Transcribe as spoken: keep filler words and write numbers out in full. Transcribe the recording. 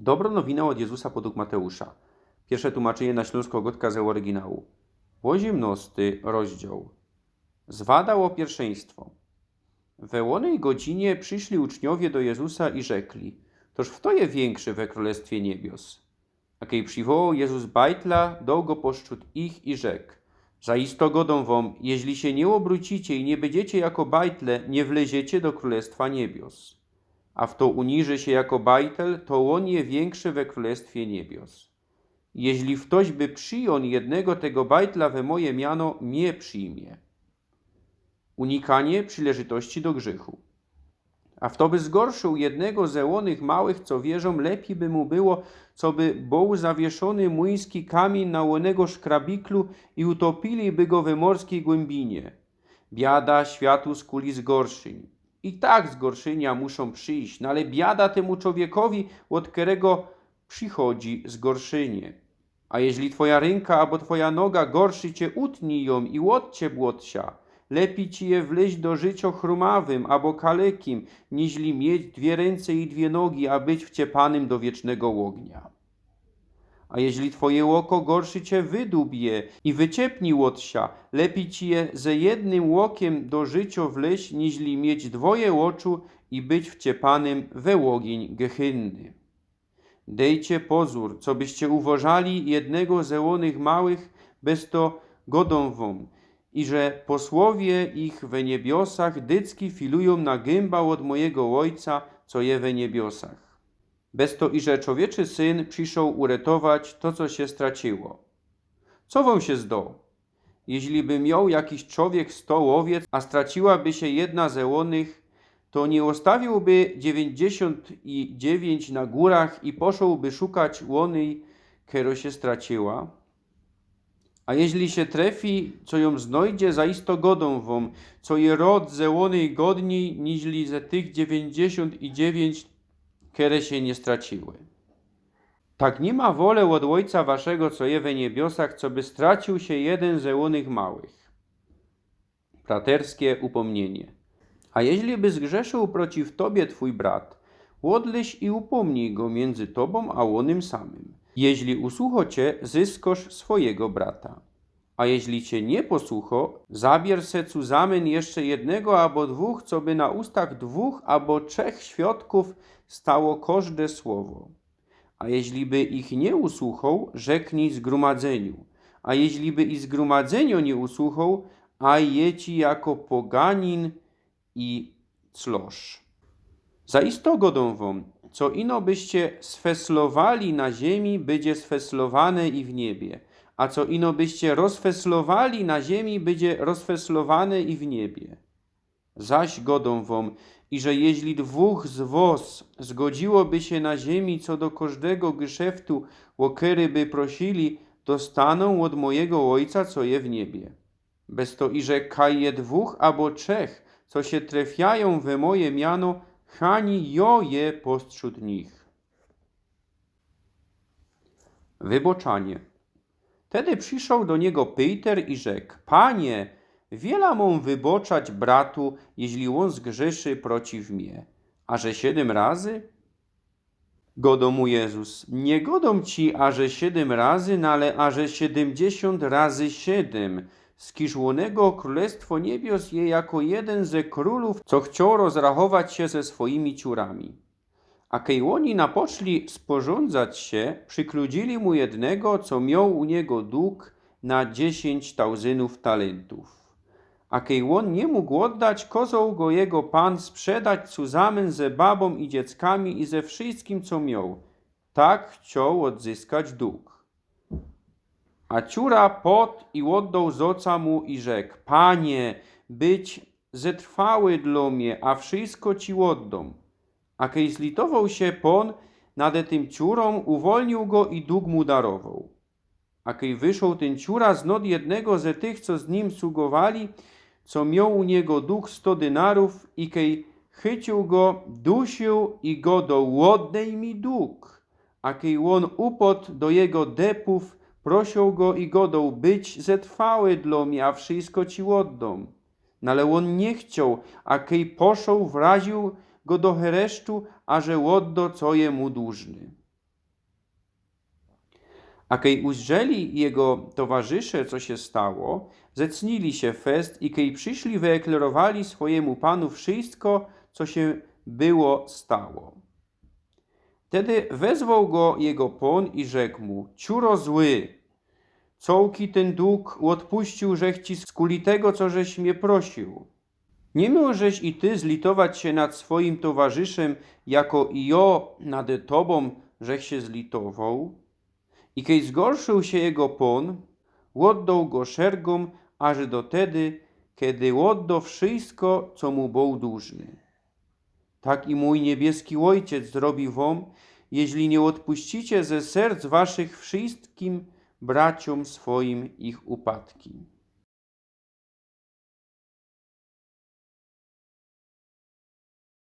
Dobro nowina ôd Jezusa podug Mateusza. Piyrsze tumaczynie na ślōnskõ gŏdkã ze ôryginału. Ôziymnŏsty rozdział. Zwada ô piyrsziyństwo. We ônej godzinie prziszli uczniowie do Jezusa i rzekli: „Tōż fto je wiynkszy we krōlestwie niebios?” A kej prziwołał Jezus bajtla, doł go postrzōd ich i rzekł: „Zaisto gŏdōm wōm, jeźli sie niy ôbrōcicie i niy bydziecie jako bajtle, niy wleziecie do krōlestwa niebios. A fto uniży sie jako bajtel, to ôn je wiynkszy we krōlestwie niebios. Jeźli ftoś by przijōn jednego tego bajtla we moje miano, mie przijmie”. Unikanie przileżytości do grzychu. A fto by zgorszył jednego ze ônych małych, co wierzōm, lepij by mu było, coby bōł zawieszōny młyński kamiyń na ônego szkrabiklu i utopili by go we morskij głymbinie. Biada światu skuli zgorszyń. I tak zgorszynia muszōm przijś, no ale biada tymu czowiekowi, ôd kerego przichodzi zgorszynie. A jeźli twoja rynka abo twoja noga gorszi cie, utnij jōm i ôdciep ôd sia. Lepij ci je wlyź do życio chrōmawym abo kalekim, niźli mieć dwie rynce i dwie nogi, a być wciepanym do wiecznego ôgnia. A jeźli twoje ôko gorszi cie, wydub je i wyciepnij ôd sia. Lepij ci je ze jednym ôkiym do życio wlyź, niźli mieć dwoje ôczu i być wciepanym we ôgiyń Gehynny. Dejcie pozōr, cobyście uważali jednego ze ônych małych, bez to gŏdōm wōm, iże posłowie ich we niebiosach dycki filujōm na gymba ôd mojigo Ôjca, co je we niebiosach. Bez to iże Czowieczy Syn przyszoł uretować to, co sie straciło. Co wōm sie zdo? Jeźli by mioł jakiś czowiek sto ôwiec, a straciłaby sie jedna ze ônych, to niy ôstawiłby dziewiyńćdziesiōnt i dziewiyńć na gōrach i poszołby szukać ônyj, kero sie straciła? A jeźli sie trefi, co jōm znojdzie, zaisto gŏdōm wōm, co je rod ze ônych godnij, niźli ze tych dziewiyńćdziesiōnt i dziewiyńć, kere sie niy straciły. Tak niy ma wole ôd Ôjca waszego, co je we niebiosach, coby stracił sie jedyn ze ônych małych. Braterskie upōmnienie. A jeźli by zgrzeszył przeciw tobie twōj brat, ôdlyź i upōmnij go miyndzy tobōm a ônym samym. Jeźli usucho cie, zyskosz swojigo brata. A jeźli cie niy posucho, zabier se cuzamen jeszcze jednego abo dwōch, coby na ustach dwōch abo trzech świŏdkōw stało kożde słowo. A jeźli by ich niy usuchoł, rzeknij zgromadzyniu. A jeźli by i zgromadzynio niy usuchoł, a je ci jako poganin i closz. Zaisto gŏdōm wōm, co ino byście sfeslowali na ziymi, bydzie sfeslowane i w niebie, a co ino byście rozfeslowali na ziymi, bydzie rozfeslowane i w niebie. Zaś gŏdōm wōm, iże jeźli dwōch z wŏs zgodziłoby sie na ziymi co do kożdego gyszeftu, ô kery by prosili, dostanōm ôd mojigo Ôjca, co je w niebie. Bez to iże kaj je dwōch abo trzech, co sie trefiajōm we moje miano, chani jŏ je postrzōd nich. Wybaczanie. Tedy przyszoł do niego Pejter i rzekł: „Panie, wiela mōm wybaczać bratu, jeźli ôn zgrzeszy przeciw mie? Aże siedym razy?” Gŏdŏ mu Jezus: „Niy gŏdōm ci, aże siedym razy, no ale aże siedymdziesiōnt razy siedym. Skiż ônego krōlestwo niebios je jako jedyn ze krōlōw, co chcioł rozrachować sie ze swojimi ciurami”. A kej ôni napoczli sporządzać sie, przikludzili mu jednego, co mioł u niego dug na dziesiyńć tałzynōw talyntōw. A kej ôn niy mōg ôddać, kozoł go jego pan sprzedać cuzamen ze babōm i dzieckami i ze wszyjskim, co mioł. Tak chcioł ôdzyskać dug. A ciura pōd i ôddoł zŏca mu i rzekł: „Panie, bydź zetrwały dlō mie, a wszyjsko ci ôddōm”. A kej zlitowoł sie pōn nade tym ciurōm, uwolniōł go i dug mu darowoł. A kej wyszoł tyn ciura znŏd jednego ze tych, co z nim sługowali, co mioł u niego dug sto dynarōw, i kej chyciōł go, dusiōł i gŏdoł: „Ôddej mi dug”. A kej ôn upŏd do jego depōw, prosioł go i gŏdoł: „Bydź zetrwały dlō mie, a wszyjsko ci ôddōm”. No ale ôn niy chcioł, a kej poszoł, wraziōł go do heresztu, aże ôddŏ, co je mu dłużny. A kej uzdrzeli jego towarzysze, co sie stało, zecnili sie fest i kej prziszli, wyeklerowali swojimu panu wszyjsko, co sie było stało. Tedy wezwoł go jego pōn i rzekł mu: „Ciuro zły, cołki tyn dug ôdpuściōł żech ci skuli tego, co żeś mie prosył. Niy mōżesz i ty zlitować sie nad swojim towarzyszym, jako i jo nade tobōm żech sie zlitowoł?” I kej zgorszył sie jego pōn, ôddoł go szergōm, aże do tedy, kej ôddo wszyjsko, co mu bōł dużny. Tak i mōj niebieski Ôjciec zrobi wōm, jeźli niy ôdpuścicie ze serc waszych wszyjskim braciōm swojim ich upadki.